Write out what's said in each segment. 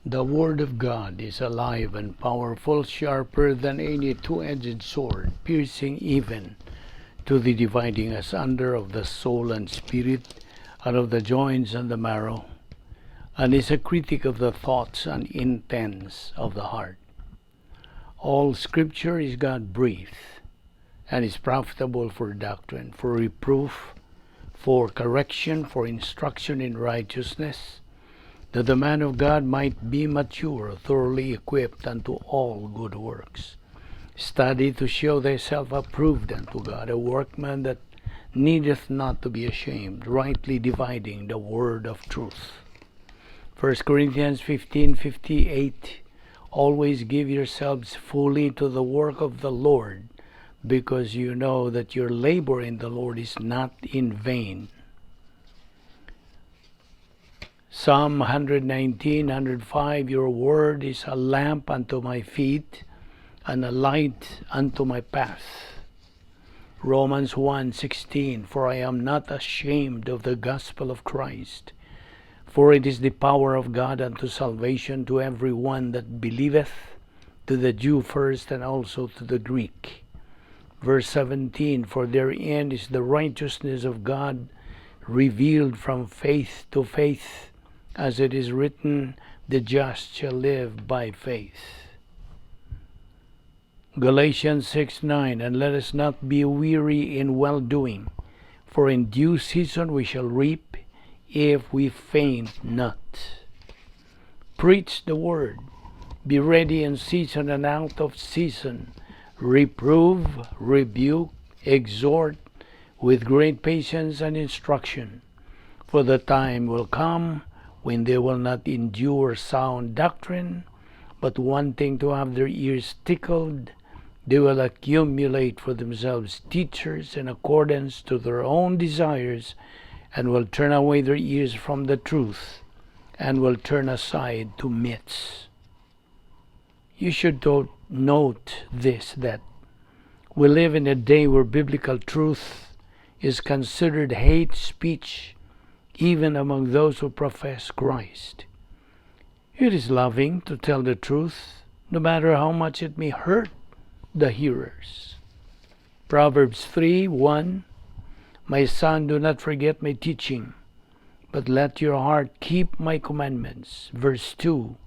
The Word of God is alive and powerful, sharper than any two-edged sword, piercing even to the dividing asunder of the soul and spirit, and of the joints and the marrow, and is a critic of the thoughts and intents of the heart. All Scripture is God-breathed, and is profitable for doctrine, for reproof, for correction, for instruction in righteousness, that the man of God might be mature, thoroughly equipped unto all good works. Study to show thyself approved unto God, a workman that needeth not to be ashamed, rightly dividing the word of truth. 1 Corinthians 15:58. Always give yourselves fully to the work of the Lord, because you know that your labor in the Lord is not in vain. Psalm 119, 105. Your word is a lamp unto my feet and a light unto my path. Romans 1:16. For I am not ashamed of the gospel of Christ, for it is the power of God unto salvation to every one that believeth, to the Jew first and also to the Greek. Verse 17. For therein is the righteousness of God revealed from faith to faith, as it is written, the just shall live by faith. Galatians 6:9. And let us not be weary in well-doing, for in due season we shall reap if we faint not. Preach the word. Be ready in season and out of season. Reprove, rebuke, exhort with great patience and instruction. For the time will come when they will not endure sound doctrine, but wanting to have their ears tickled, they will accumulate for themselves teachers in accordance to their own desires, and will turn away their ears from the truth, and will turn aside to myths. You should note this, that we live in a day where biblical truth is considered hate speech, even among those who profess Christ. It is loving to tell the truth, no matter how much it may hurt the hearers. Proverbs 3:1. My son, do not forget my teaching, but let your heart keep my commandments. Verse 2.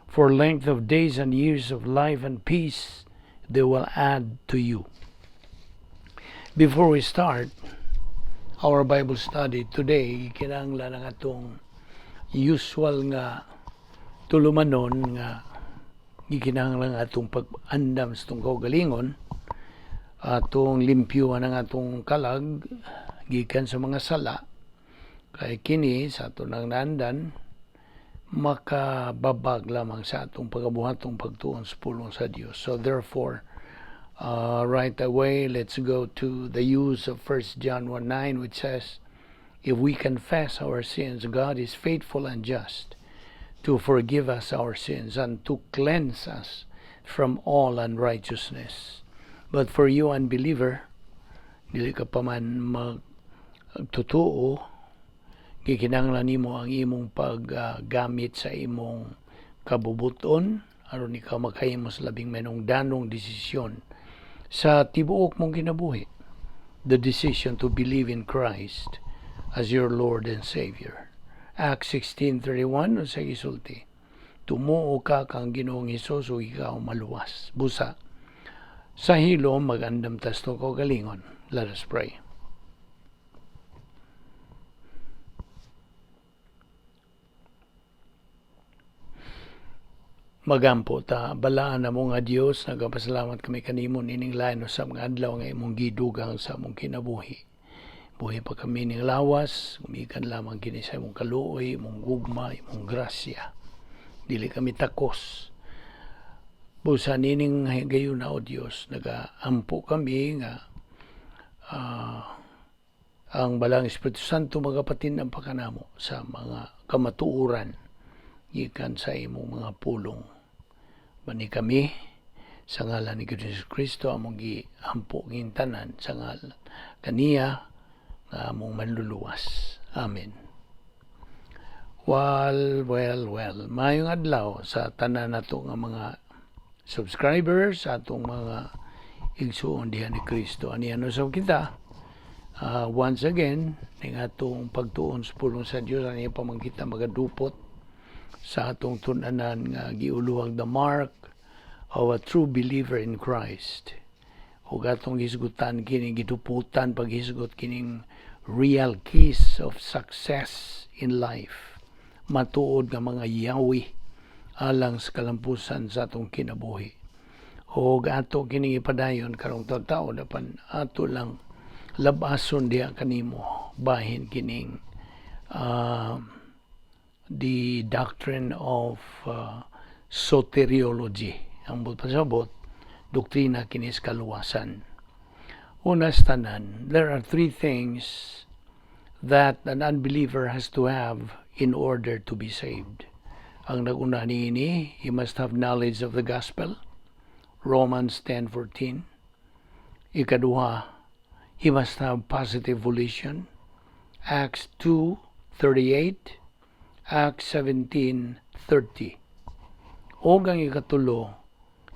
For length of days and years of life and peace they will add to you. Before we start our Bible study today, kinahanglan ang atong usual nga tulumanon nga gikinahanglan atong pag-andam sa atong kaugalingon, atong limpyuhan ang atong kalag gikan sa mga sala, kay kini sa ato nang naandan makababag lamang sa atong pagabuhatong pagtuon sa pulong sa Dios. So therefore, right away, let's go to the use of 1 John 1:9, which says, if we confess our sins, God is faithful and just to forgive us our sins and to cleanse us from all unrighteousness. But for you, unbeliever, dili ka pa man magtutuo, gikinahanglan nimo ang imong paggamit sa imong kabubuton aron ikaw makahimo sa labing manungdanong desisyon sa tibuok mong kinabuhi, the decision to believe in Christ as your Lord and Savior. Acts 16:31, unsay gisulti? Tumuo ka kang Ginoong Hesus ug ikaw maluwas. Busa sa hilom magandam ta sa kaugalingon. Let us pray. Magampo ta, balaan na mo nga Dios, nagapasalamat kami kanimo nining lain sa mga adlaw nga imong gidugang sa among kinabuhi. Buhi pa kami ning lawas, gumikan lamang kini sa imong kaluoy, imong gugma, imong grasya. Dili kami takos. Busa nining gayon na, o Dios, nagaampo kami nga ang Balang Espiritu Santo magapatin ang pakanamo sa mga kamatuoran gikan sa imong mga pulong. Bani kami sa ngalan ni Jesus Kristo among giampo gintanan sa ngalan kaniya nga among manluluwas. Amen. Well, well, well. Maayong adlaw sa tanan nato nga mga subscribers, sa atong mga igsuon diha ni Kristo. Aniya usab kita. Once again, ning atong pagtuon sa pulong sa Dios, aniya pa man kita magadupot sa atong tun-anan nga giuluhag "The Mark of a True Believer in Christ." Ug atong hisgutan kini, giduputan paghisgot kining real keys of success in life, matuod nga mga yawi alang sa kalampusan sa atong kinabuhi. Og ato kining ipadayon karong taon, apan ato lang labason diha kanimo bahin kining the doctrine of soteriology. Ang pasabot, doktrina kini sa kaluwasan. Una sa tanan, there are three things that an unbeliever has to have in order to be saved. Ang naguna niini, he must have knowledge of the gospel. Romans 10:14. Ikaduha, he must have positive volition. Acts 2:38, Acts 17:30. Og ang ikatulo,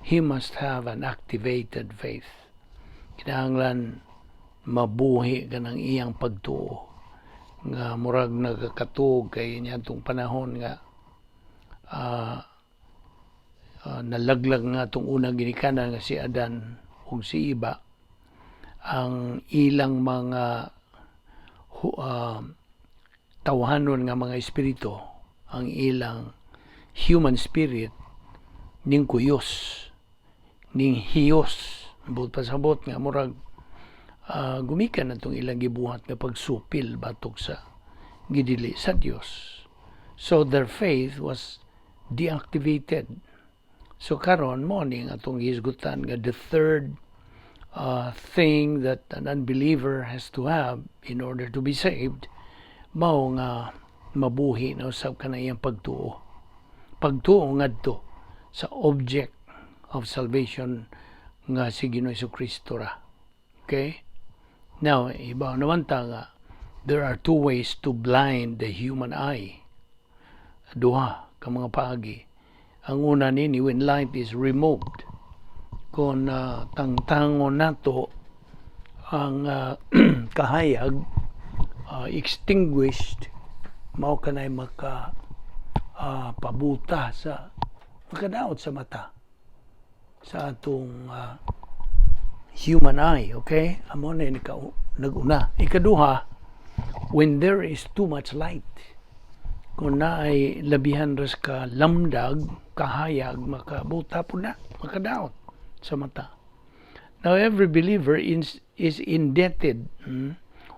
he must have an activated faith. Kinahanglan mabuhi ka ng iyang pagtuo nga murag nagakatuog kay niadtong panahon nga nalaglag nga atong unang ginikanan nga si Adan ug si Eva, ang ilang mga tawhanon nga mga espiritu, ang ilang human spirit ning kuyos, ning hiyos, buot pasabot nga murag gumikan atong ilang gibuhat nga pagsupil batok sa gidili sa Dios. So their faith was deactivated. So karon mo ning atong hisgutan nga the third thing that an unbeliever has to have in order to be saved, mao nga mabuhi na usab ka na iyang pagtuo. Pagtuo ngadto sa object of salvation nga si Ginoong Kristo ra. Okay? Now, iba naman ta nga there are two ways to blind the human eye. Duha ka mga paagi. Ang una nini, when light is removed. Kung tangtangon nato ang kahayag, extinguished, mao kanay maka pabuta sa makadaot sa mata sa atong human eye, okay? Amo na yung nag-una. Ikaduha, when there is too much light. Kung naay labihan ras ka lamdag, kahayag, makabuta po na, makadaot sa mata. Now, every believer is indebted.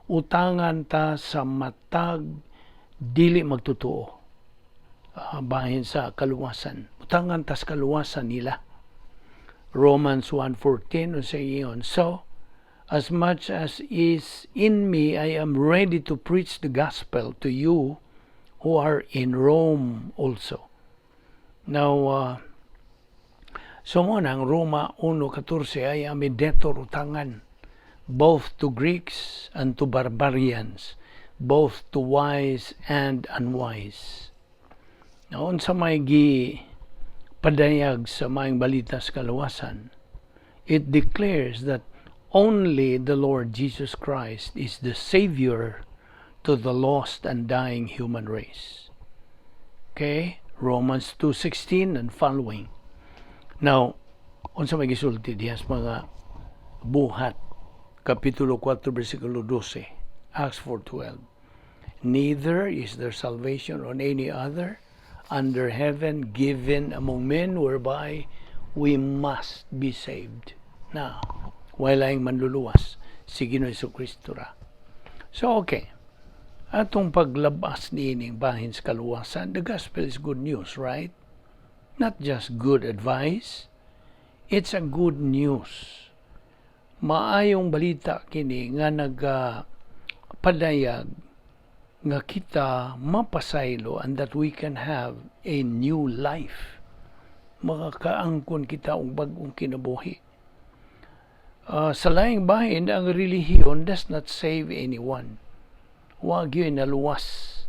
Utangan ta sa matag dili magtotoo bahin sa kaluwasan. Utangan ta sa kaluwasan nila. Romans 1:14 unsa ingon? "So, as much as is in me, I am ready to preach the gospel to you who are in Rome also." Now, so mo nang Roma 1:14, "I am a debtor," utangan, "both to Greeks and to barbarians, both to wise and unwise." Now, unsa may gi padayag sa maayong balita sa kaluwasan? It declares that only the Lord Jesus Christ is the Savior to the lost and dying human race. Okay? Romans 2:16 and following. Now, unsa may gisulti diha sa mga Buhat kapitulo 4 bersikulo 12, Acts 4:12? "Neither is there salvation on any other under heaven given among men whereby we must be saved." Now, walay manluluwas, si Ginoong Kristo ra. So, okay. Atong paglabas niining bahin sa kaluwasan, the gospel is good news, right? Not just good advice. It's a good news. Maayong balita kini nga nagapadayag nga kita mapasaylo and that we can have a new life. Makakaangkon kita og bag-ong kinabuhi. Sa laing bahin, ang relihiyon does not save anyone. Wa gyud naluwas.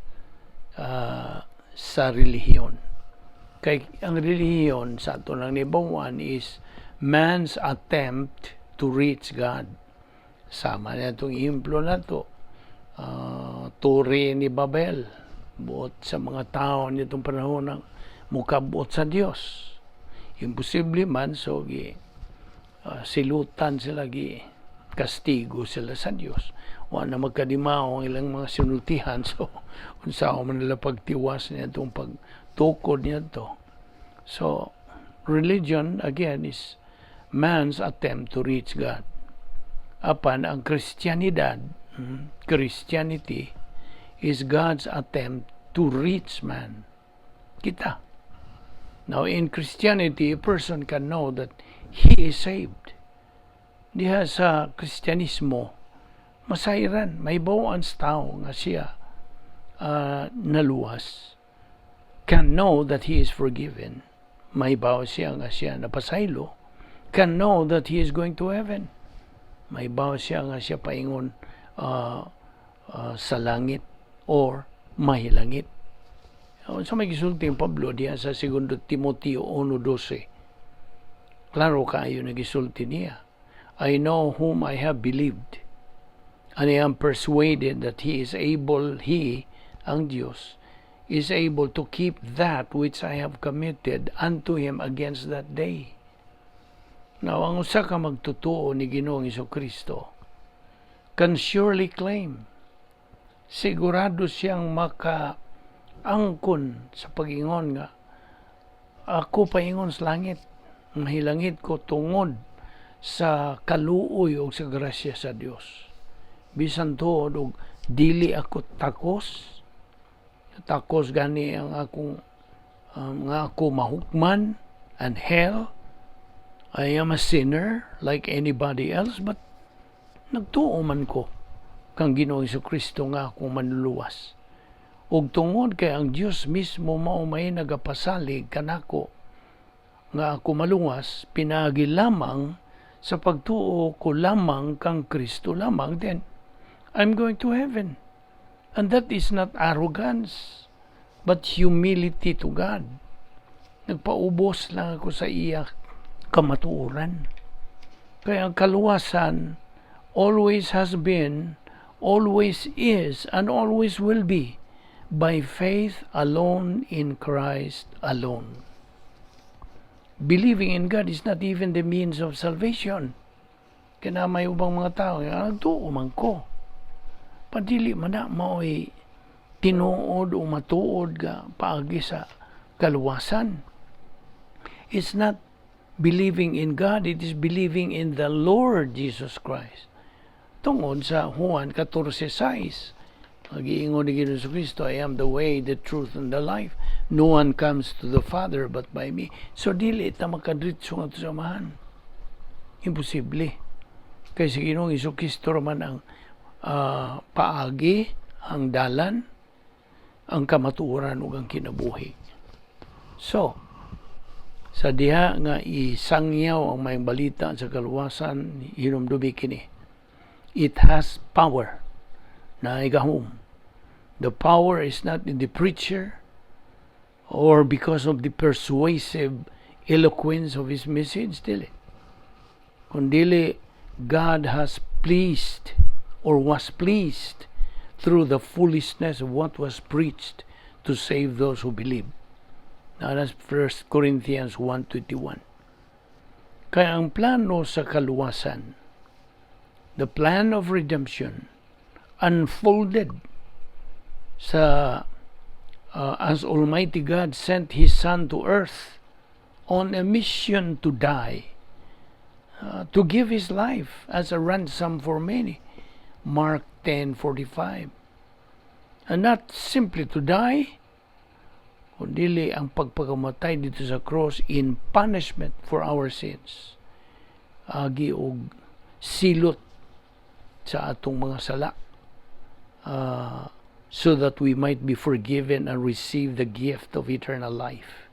sa relihiyon. Kay ang relihiyon sa ato nang nahibaw-an is man's attempt to reach God. Sama na itong ehemplo na to, Tore ni Babel, buot sa mga tao nitong panahon ng mukabot sa Dios. Imposible man, so gi silutan sila, gi kastigo sila sa Dios. Wa na magkadimao ang ilang mga sinultihan, so unsa man nila pagtiwas niya itong pagtukod niya to. So religion again is man's attempt to reach God. Apan ang Kristiyanidad, Christianity is God's attempt to reach man. Kita. Now, in Christianity, a person can know that he is saved. Diha sa Kristyanismo, masayran, mahibaw-an sa tao nga siya naluwas. Can know that he is forgiven. Mahibaw siya nga siya napasaylo. Can know that he is going to heaven. Mahibaw siya nga siya paingon sa langit or mahilangit. Sa may gisulti ang Pablo diya sa 2 Timoteo 1:12. Klaro kaayo nagisulti niya. "I know whom I have believed, and I am persuaded that he is able," he, ang Diyos, "is able to keep that which I have committed unto him against that day." Now, ang usa ka magtutuo ni Ginoong Kristo can surely claim, sigurado siyang maka angkon sa pag-ingon nga ako paingon sa langit, mahilangit ko tungod sa kaluoy o sa grasya sa Dios, bisan tuod og dili ako takos takos gani ang akong nga ako mahukman and hell. I am a sinner like anybody else, but nagtuo man ko kang Ginoong Kristo nga akong manluluwas. Ug tungod kay ang Dios mismo mao may nagapasalig kanako nga ako maluwas pinaagi lamang sa pagtuo ko lamang kang Kristo lamang, then I'm going to heaven. And that is not arrogance, but humility to God. Nagpaubos lang ako sa iya kamatuoran. Kaya ang kaluwasan always has been, always is, and always will be by faith alone in Christ alone. Believing in God is not even the means of salvation. Kaya may ubang mga tao, nagtuo man ko. Padili man na mao'y tinuod o matuod ga paagi sa kaluwasan. It's not believing in God, it is believing in the Lord Jesus Christ. Tungod sa Juan 14:6, Nagiingon ni Ginoong Kristo, "I am the way, the truth, and the life. No one comes to the Father but by me." So dili ta makadritso ngadto sa Amahan. Imposible. Kay si Ginoong Kristo man ang paagi, ang dalan, ang kamatuoran ug ang kinabuhi. So, sa diha nga isangyaw ang maayong balita sa kaluwasan, hinumdumi kini. It has power na gahom. The power is not in the preacher or because of the persuasive eloquence of his message, dili. Kundili, God has pleased or was pleased through the foolishness of what was preached to save those who believe. Now, that's 1 Corinthians 1:21. Kaya ang plano sa kaluwasan, the plan of redemption, unfolded sa as Almighty God sent His Son to earth on a mission to die, to give His life as a ransom for many. Mark 10:45. And not simply to die, kundi ang pagpakamatay dito sa cross in punishment for our sins. Agi og silot sa atong mga sala. So that we might be forgiven and receive the gift of eternal life.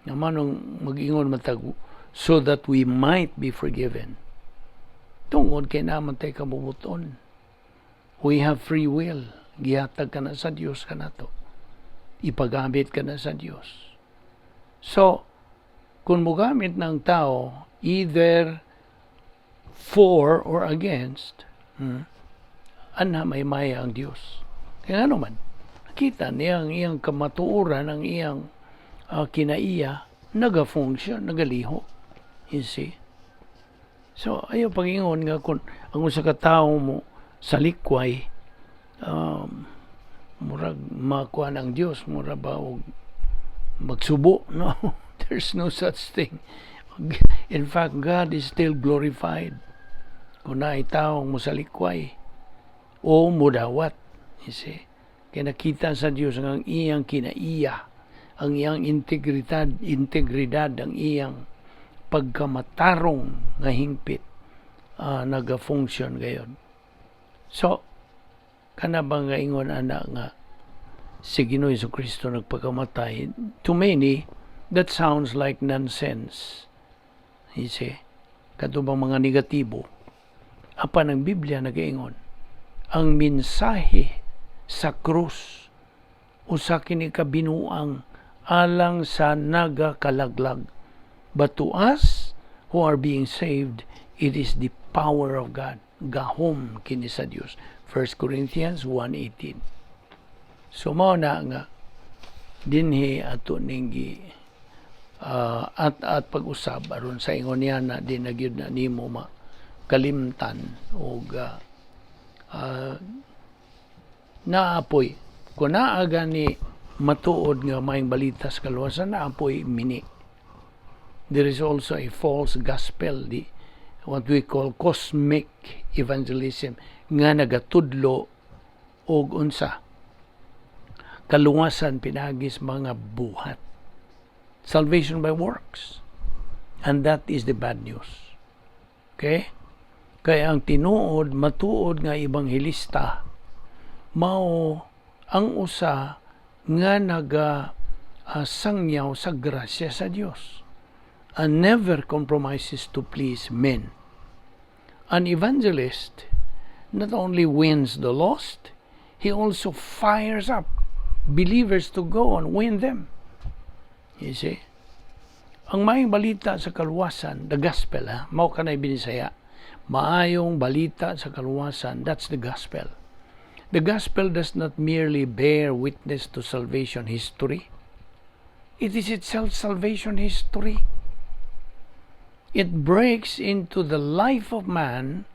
Naman ang mag-ingon matag so that we might be forgiven. Tungod kay naa man tay kabubut-on. We have free will. Gihatag ka na sa Dios kanato. Ipagamit ka na sa Dios. So, kung mogamit ng tao, either for or against, anha may maya ang Dios. Kaya ano man, nakita niya ang iyang kamatuoran, ang iyang kinaiya, naga-function, nagalihok. You see? So, ayaw pag-ingon nga kung ang usa ka tawo mo salikway, murag makuha ng Dios, mura ba og magsubo? No, there's no such thing. In fact, God is still glorified kung naay taong mosalikway o mudawat. You see? Kaya nakita sa Dios ang iyang kinaiya, ang iyang integridad, ang iyang pagkamatarong nga hingpit naga-function gayon. So, kana ba nga ingon ana nga si Ginoo Kristo nagpakamatay, to many, that sounds like nonsense. You see? Kato bang mga negatibo? Apan ang Biblia nagaingon, ang mensahe sa krus usa kini ka binuang alang sa nagakalaglag. But to us who are being saved, it is the power of God. Gahom kini sa Dios. 1 Corinthians 1:18. So mao na nga dinhi ato ning gi at pag-usab aron sa ingon niya na di na gyud na nimo ma kalimtan og naapoy kung naa gani matuod nga maayong balita sa kaluwasan, naapoy mini. There is also a false gospel, the what we call cosmic evangelism, nga nagatudlo og unsa kaluwasan pinagis mga buhat, salvation by works, and that is the bad news, okay? Kaya ang tinuod, matuod nga ebanghelista mao ang usa nga naga sangyaw sa grasya sa Dios and never compromises to please men. An evangelist not only wins the lost, he also fires up believers to go and win them. You see? Ang maayong balita sa kaluwasan, the gospel, ha? Mao kanay Binisaya. Maayong balita sa kaluwasan, that's the gospel. The gospel does not merely bear witness to salvation history. It is itself salvation history. It breaks into the life of man,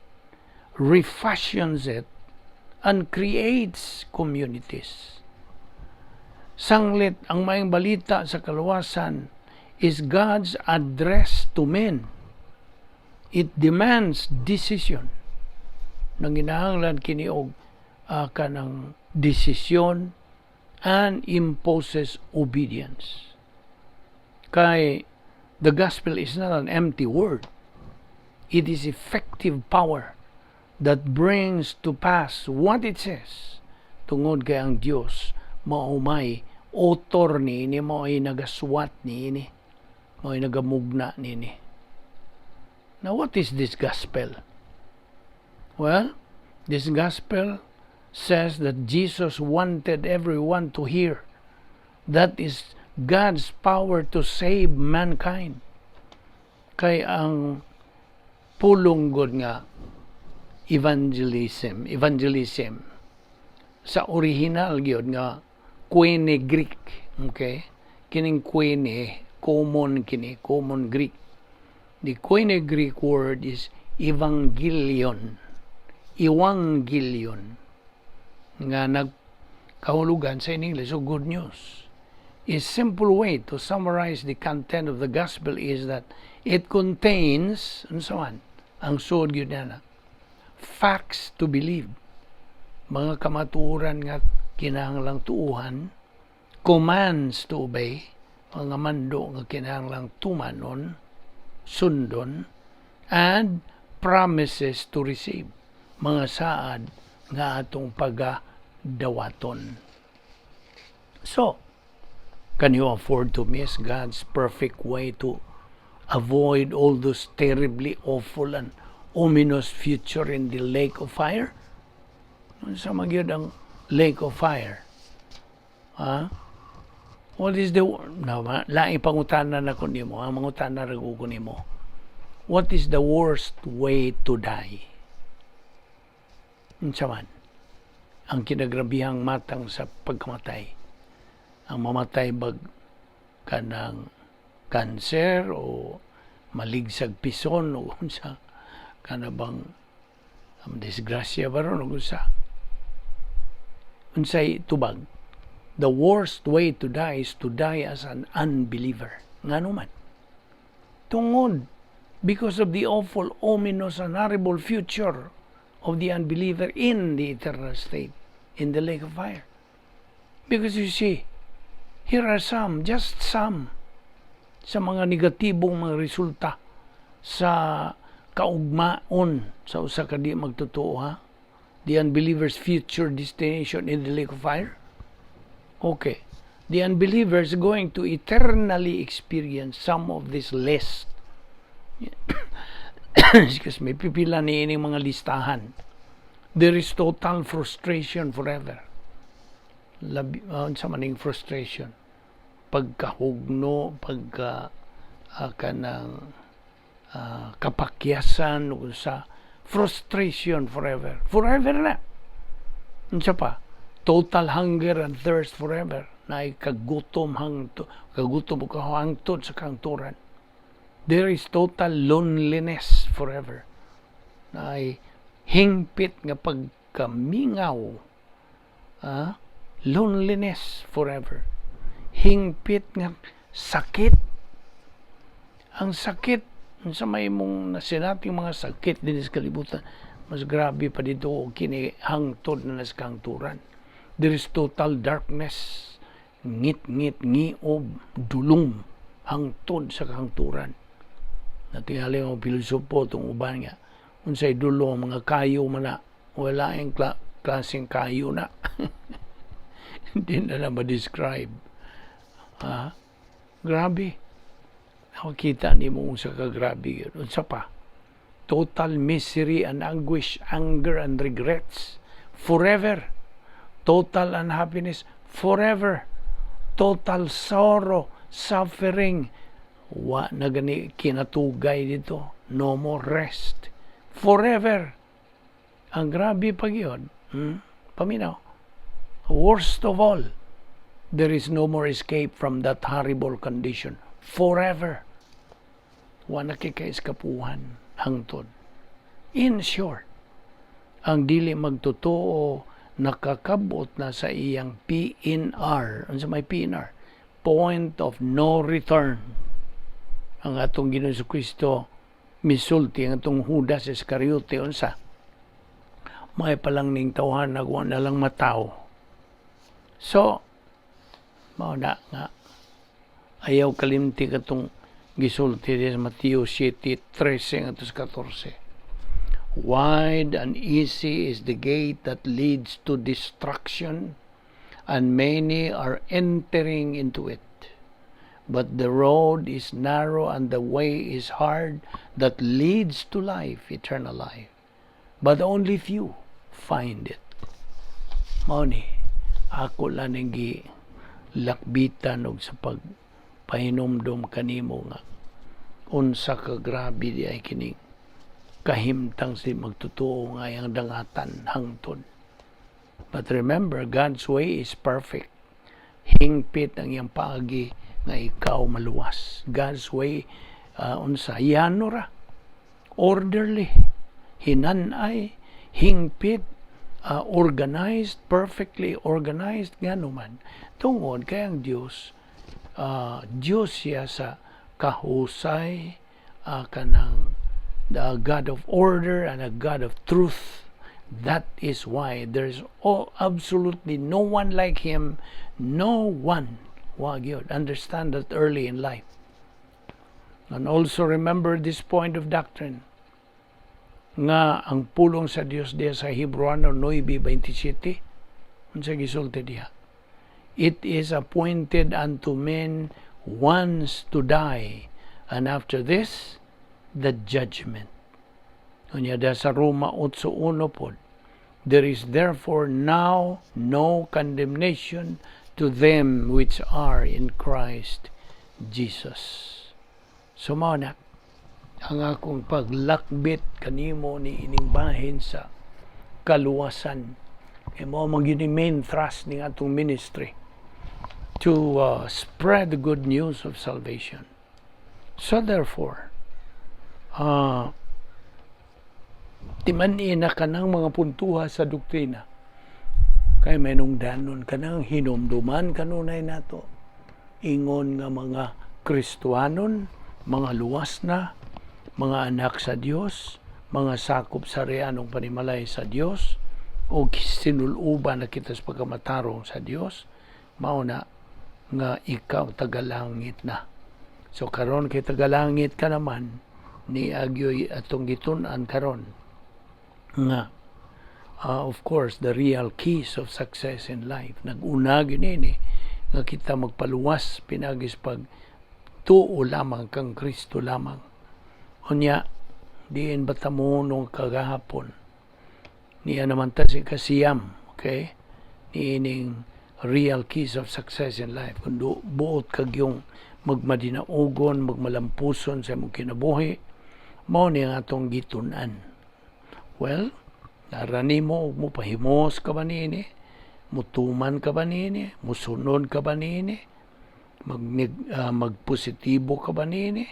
refashions it, and creates communities. Sanglit, ang maayong balita sa kaluwasan is God's address to men. It demands decision. Nanginahanglan kini og kanang desisyon and imposes obedience. Kay the gospel is not an empty word. It is effective power that brings to pass what it says. Tungod kay ang Dios mao may author niini, mao ay nagasuwat niini, mao ay nagamugna niini. Now, what is this gospel? Well, this gospel says that Jesus wanted everyone to hear. That is God's power to save mankind. Kay ang pulong gud nga evangelism sa original gyud nga Koine Greek, okay? Kining Koine, common kini, common Greek. The Koine Greek word is evangelion. Evangelion nga nagkahulugan sa in English so good news. A simple way to summarize the content of the gospel is that it contains, and so on, ang suod gyud na, facts to believe, mga kamatuoran nga kinahanglang tuuhan, commands to obey, mga mando nga kinahanglang tumanon, sundon, and promises to receive, mga saad nga atong pagadawaton. So, can you afford to miss God's perfect way to avoid all those terribly awful and ominous future in the lake of fire? Unsa man gyud ang lake of fire? Ha? What is the, no, laing pangutana na ko nimo, ang mangutana ra ko nimo. What is the worst way to die? Unsa man ang kinagrabihang matang sa pagkamatay? Ang mamatay bag kanang cancer o maligsag pison o unsa kana bang disgrasya ba ron o unsa? Unsay tubag? The worst way to die is to die as an unbeliever. Ngano man? Tungod because of the awful, ominous, and horrible future of the unbeliever in the eternal state, in the lake of fire. Because you see, here are some, just some, sa mga negatibong mga resulta sa kaugmaon sa usa ka di magtotoo, ha? The unbeliever's future destination in the lake of fire. Okay. The unbeliever is going to eternally experience some of this list. Excuse me, pipila ni ining mga listahan. There is total frustration forever. Labi, unsa man ning frustration? Pagkahugno, pagka kanang kapakyasan o sa frustration forever. Forever na. Unsa pa? Total hunger and thirst forever. Na kagutom hangto, kagutom o kahangtod sa kahangturan. There is total loneliness forever. Na hingpit nga pagkamingaw. Loneliness forever. Hingpit nga sakit. Ang sakit sa may mong nasinating mga sakit din sa kalibutan, mas grabe pa dito kini hangtod na sa kahangturan. There is total darkness, ngit-ngit, ngiob, dulong, hangtod sa kahangturan. Natingali ang pilosopo itong uban nga, unsay dulo mga kayo man na, wala yung klaseng kayo na. Hindi na na ma-describe. Ha? Grabe. Nakakita ni mo sa kagrabe yun. Unsa pa? Total misery and anguish, anger and regrets forever. Total unhappiness forever. Total sorrow, suffering. Wa na gani kinatugay dito. No more rest. Forever. Ang grabe pag yun. Paminaw. Worst of all, there is no more escape from that horrible condition. Forever. Wa na kay kaiskapuhan hangtod. In short, ang dili magtotoo nakakabot na sa iyang PNR. Ano sa may PNR? Point of no return. Ang atong Ginoong Kristo misulti ang atong Judas Iscariote, unsa? May palang ning tawhan nagwa na lang mataw. So, mao na nga ayaw kalimti katong gisulti sa Mateo 7:13 ngadto sa 14. "Wide and easy is the gate that leads to destruction, and many are entering into it. But the road is narrow and the way is hard that leads to life, eternal life. But only few find it." Mao ni, ako lang ning lakbitan og sa pagpahinumdom kanimo nga unsa ka grabe di ay kining kahimtang si magtotoo nga iyang dangatan hangtod. But remember, God's way is perfect. Hingpit ang iyang paagi nga ikaw maluwas. God's way, unsa, yano ra. Orderly. Hinanay, hingpit, organized, perfectly organized, nga naman. Tungod kay ang Diyos, Diyos siya sa kahusay, kanang the God of order and a God of truth. That is why there's absolutely no one like Him. No one. Wa gyud. Understand that early in life. And also remember this point of doctrine nga ang pulong sa Dios diya sa Hebreano 9:27, unsa gisulti diha? "It is appointed unto men once to die, and after this the judgment." Unya da sa Roma 8:1 pod, "There is therefore now no condemnation to them which are in Christ Jesus. So mao na ang akong paglakbit kanimo ni ining bahin sa kaluwasan. Kay mao man gyud ni main thrust ning atong ministry, to spread the good news of salvation. So therefore, timan-i na kanang mga puntuha sa doktrina. Kay may danon kanang hinumduman kanunay nato. Ingon nga mga Kristohanon, mga luwas na, mga anak sa Dios, mga sakop sa rianong panimalay sa Dios, o sinuluban na kita sa pagkamatarong sa Dios, mao na nga ikaw tagalangit na. So karon kay tagalangit ka naman, ni agyoy atong gitun-an karon nga of course, the real keys of success in life, nag-una gyud ini nga kita magpaluwas pinagis pag tuo lamang kang Kristo lamang. Unya diin ba ta nung kagahapon, niya naman ta si kasiyam, okay, niining real keys of success in life, kung buot kag yung magmadinaugon, magmalampuson sa imong kinabuhi, mao ni ang atong gitun-an. Well, nara nimo ug mo pahimos ka ba niini, mutuman ka ba niini, musunod ka ba niini, magpositibo ka ba niini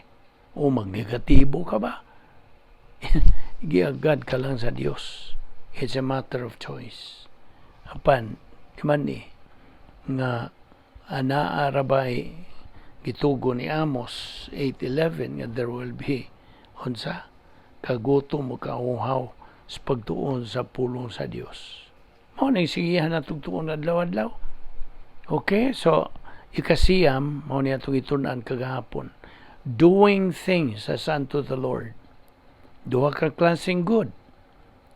o magnegatibo ka ba, giagad ka lang sa Dios. It's a matter of choice. Apan man ni nga anaa rabay gitugo ni Amos 8:11 nga there will be unsa kagutom o kauhaw sa pagtuon sa pulong sa Dios. Mao nang sigihan natong tuon adlaw-adlaw. Okay, so ikasiyam, mao ni atong gitun-an kagahapon. Doing things as unto the Lord. Duha ka klaseng good.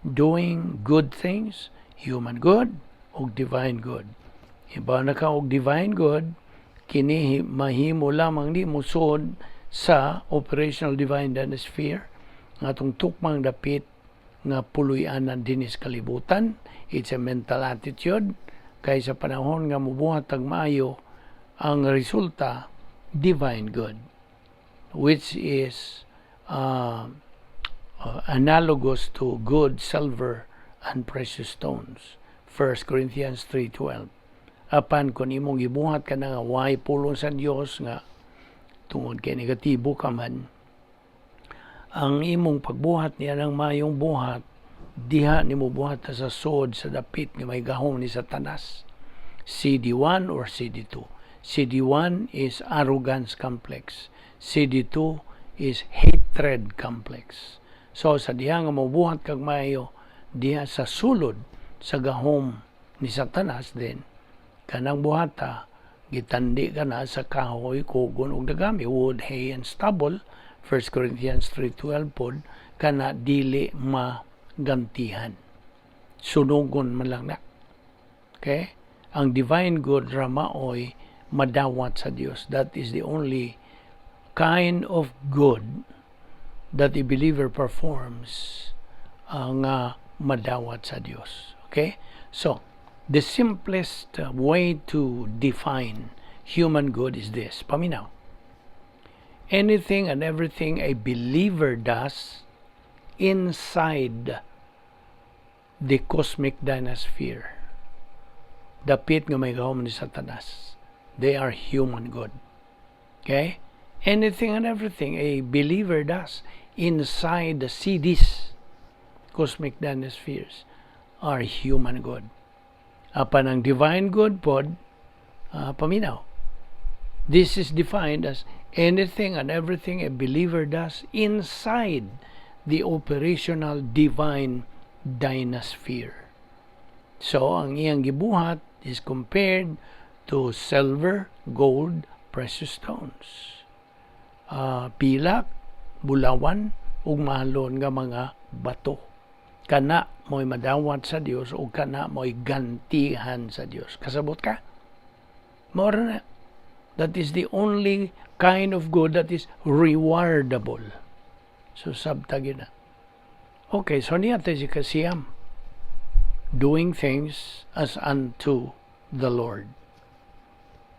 Doing good things, human good ug divine good. Iba na ka og divine good, kini mahimo lamang di musod sa operational divine sphere nga atong tukmang dapit nga puloy-anan dinis kalibutan. It's a mental attitude. Kay sa panahon nga mubuhat ang maayo, ang resulta divine good, which is analogous to good silver and precious stones. 1 Corinthians 3:12. Apan kung imong gibuhat ka na nga way pulong sa Dios, nga tungod kay negatibo ka man, ang imong pagbuhat niya ng mayong buhat diha nimo buhat sa sod sa dapit nga may gahom ni Satanas, CD1 or CD2. CD1 is arrogance complex, CD2 is hatred complex. So sa diha nga mobuhat kag maayo diha sa sulod sa gahom ni Satanas, din kanang buhata gitandi ka na sa kahoy, kugon ug dagami, wood, hay and stubble, 1 Corinthians 3:12 pod, kana dili magantihan, sunugon man lang na. Okay, ang divine good ra maoy madawat sa Dios. That is the only kind of good that a believer performs ang madawat sa Dios. Okay, so the simplest way to define human good is this. Paminaw. Anything and everything a believer does inside the cosmic dynasphere, dapit nga may gahom ni Satanas, they are human good. Okay? Anything and everything a believer does inside the CDs, cosmic dynaspheres, are human good. Apan ang divine good pod, paminaw. This is defined as anything and everything a believer does inside the operational divine dynasphere. So, ang iyang gibuhat is compared to silver, gold, precious stones. Pilak, bulawan, ug mahalon nga mga bato. Kana mo'y madawat sa Dios o kana mo'y gantihan sa Dios. Kasabot ka? Mao na. That is the only kind of good that is rewardable. So sabta gyud na. Okay, so niya tayo si kasiyam. Doing things as unto the Lord.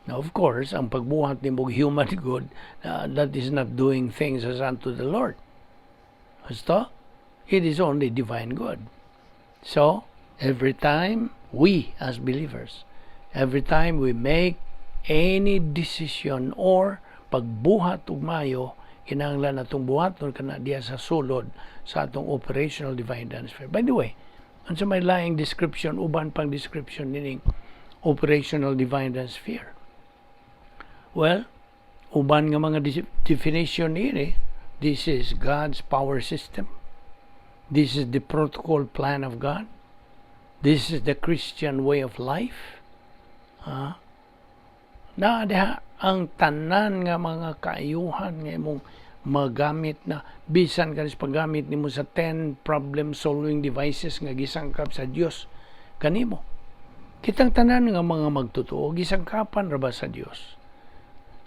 Now, of course, ang pagbuhat nimo human good, that is not doing things as unto the Lord. Basta, it is only divine good. So, every time we as believers, every time we make any decision or pagbuhat og mayo, kinahanglan atong buhaton kana diya sa sulod sa atong operational divine sphere. By the way, unsa may laing description, uban pang description nining operational divine sphere? Well, uban nga mga definition niini, this is God's power system. This is the protocol plan of God. This is the Christian way of life. Ah, na diha ang tanan nga mga kaayuhan nga imong magamit na bisan kanis paggamit nimo sa 10 problem solving devices nga gisangkap sa Dios kanimo. Kitang tanan nga mga magtotoo, gisangkapan ra ba sa Dios?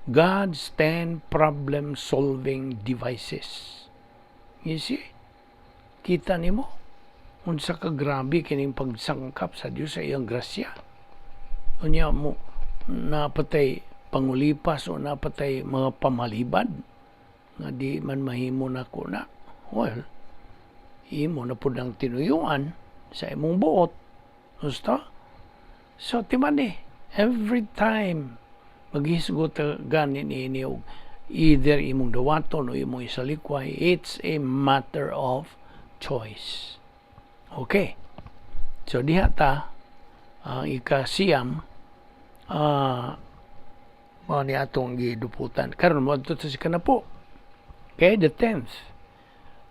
God's 10 problem solving devices. You see? Kita nimo unsa ka grabe kining pagsangkap sa Dios sa iyang grasya. Unya mo napatay pangulipas o napatay mga pamalibad nga di man mahimo nako na. Well, imo na pud ang tinuyuan sa imong buot. Gusto? So, timan eh, every time maghisgot ka gani niini og either imong dawaton o imong isalikway, it's a matter of choice. Okay. So, diha ta, ang ikasiyam, mao ni atong giduputan. Karon mo adto sa kanapo. Okay, the 10th.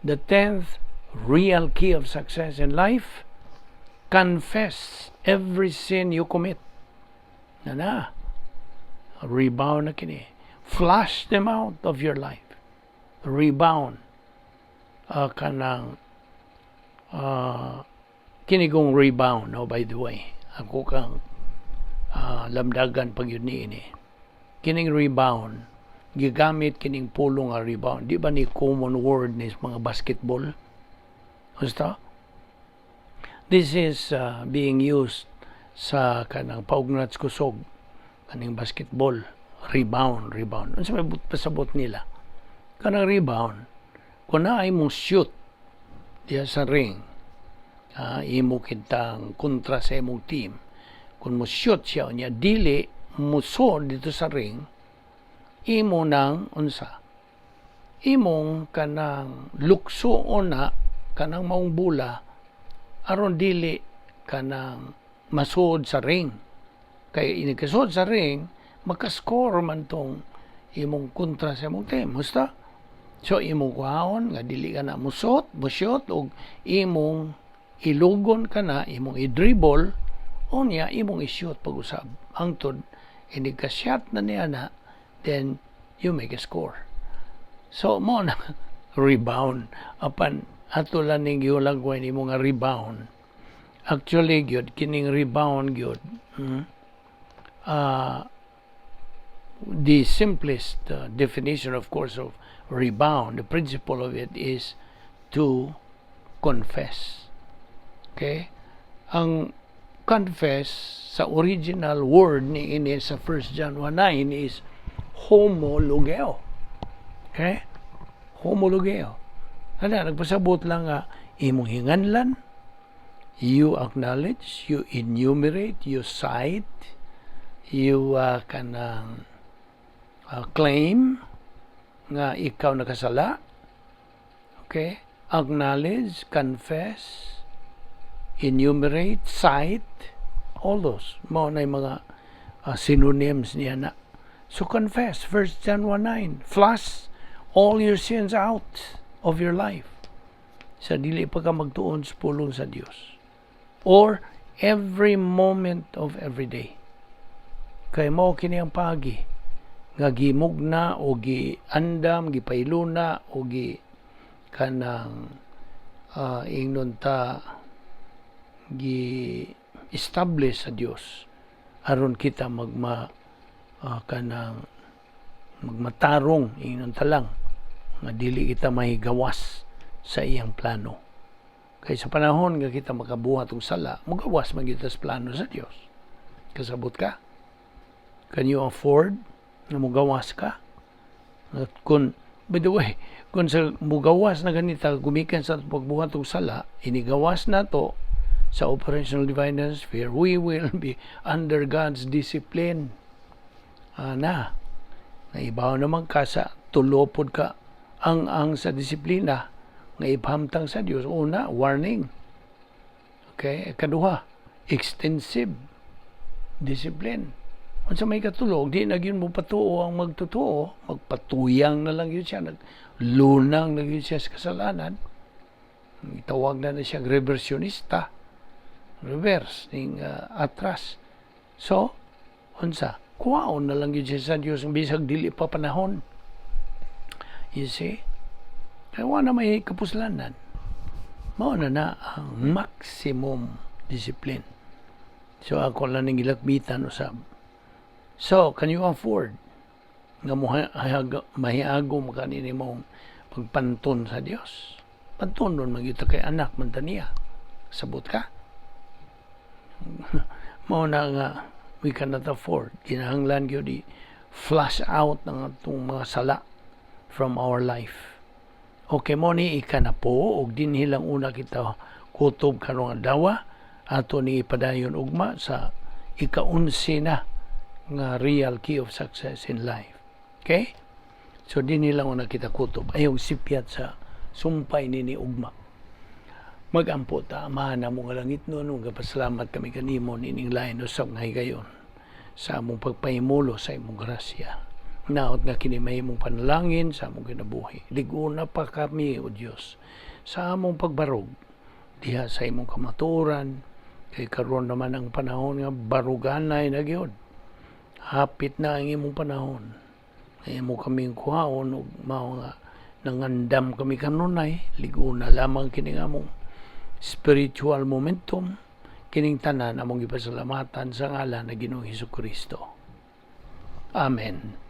The 10th real key of success in life: confess every sin you commit. Na na. Rebound na kini. Flush them out of your life. Rebound. Kanang kini kong rebound, no, by the way. Ako kang lamdagan pag yun ni ini. Kining rebound, gigamit kining pulong nga rebound. Di ba ni common word ni sa mga basketball? Basta? This is being used sa kanang paugnat sa kusog, kaning basketball, rebound, rebound. Unsa may pasabot nila? Kanang rebound, kung naay mo shoot diya sa ring, imo kitang kontra sa imong team, kung mo shoot siya niya dili musod dito sa ring, imo nang unsa, imong kanang luksoon na kanang maong bula aron dili kanang masud sa ring, kay inikasud sa ring, makascore man tong imong kontra sa imong team. Husta? So imong kuhaon nga dili ka na musot mushoot og imong ilugon ka na, imong i-dribble, unya imong i-shoot pag-usab hangtod inig ka shot na niya na, then you make a score. So mo na rebound, apan ato lang ning gihulagway nimo nga rebound. Actually gyud, kining rebound gyud, the simplest definition, of course, of rebound, the principle of it is to confess. Okay, ang confess sa original word ni ini sa 1 John 1:9 is homologeo. Okay? Homologeo. Ana, nagpasabot lang nga imong hinganlan, you acknowledge, you enumerate, you cite, you kanang claim nga ikaw nakasala. Okay? Acknowledge, confess, enumerate, cite, all those. Mao na yung mga synonyms niya na. So confess, 1 John 1:9. Flush all your sins out of your life. Sa dili pa ka magtuon sa pulong sa Dios. Or every moment of every day. Kay mao kini ang paagi nga gimugna o giandam, gipailuna o gi kanang ingnon ta gi establish sa Dios aron kita magma kanang magmatarong, ingnon ta lang, nga dili kita mahigawas sa iyang plano. Kay sa panahon nga kita makabuhat og sala, mugawas man kita sa plano sa Dios. Kasabot ka? Can you afford nga mugawas ka? At kung, by the way, kung sa mugawas na ganita, gumikan sa pagbuhat og sala, inigawas na to sa operational divine sphere, we will be under God's discipline. Ana, naibaw naman ka sa tulopod ka ang sa disiplina nga ipahamtang sa Dios. Una, warning. Okay, kaduha, extensive discipline. Unsa may katulog, di na gyud mo patuo ang magtotoo, magpatuyang na lang yun siya, naglunang na yun siya sa kasalanan. Itawag na na siya reversionista. Reverse, ning atras. So, unsa? Kuwaon na lang yun siya sa Dios bisag dili pa panahon. You see? Kaya wala na may kapuslanan. Mao na na ang maximum discipline. So ako lang ning gilakbitan usab. So, can you afford nga mahiagom ka nini mong pagpanton sa Dios? Pantonon man gyud ta kay anak man ta niya. Sabot ka? Mao na nga we cannot afford. Kinahanglan gyud i-flush out ng atong mga sala from our life. Okay, mo ni ikanapo og dinhi lang una kita kutob karong adlaw. Ato ni ipadayon ugma sa ika-11 na nga real key of success in life. Okay? So dinhi lang una kita kutob. Ayaw sipyat sa sumpay nini ugma. Magampo ta. Amahan namo nga langitnon, ug pasalamat kami kanimo nining lain usab nga higayon sa among pagpahimulo sa imong grasya. Naot nga kini mahimong panalangin sa among kinabuhi. Liguna pa kami, O Dios, sa among pagbarog diha sa imong kamatuoran, kay karon naman ang panahon nga baruganay na gyud. Hapit na ang imong panahon. Imo kaming kuhaon ug mao nga nangandam kami kanunay, liguna lamang kini among spiritual momentum. Kining tanan among gipasalamatan sa ngalan ng Ginoong Hesus Kristo. Amen.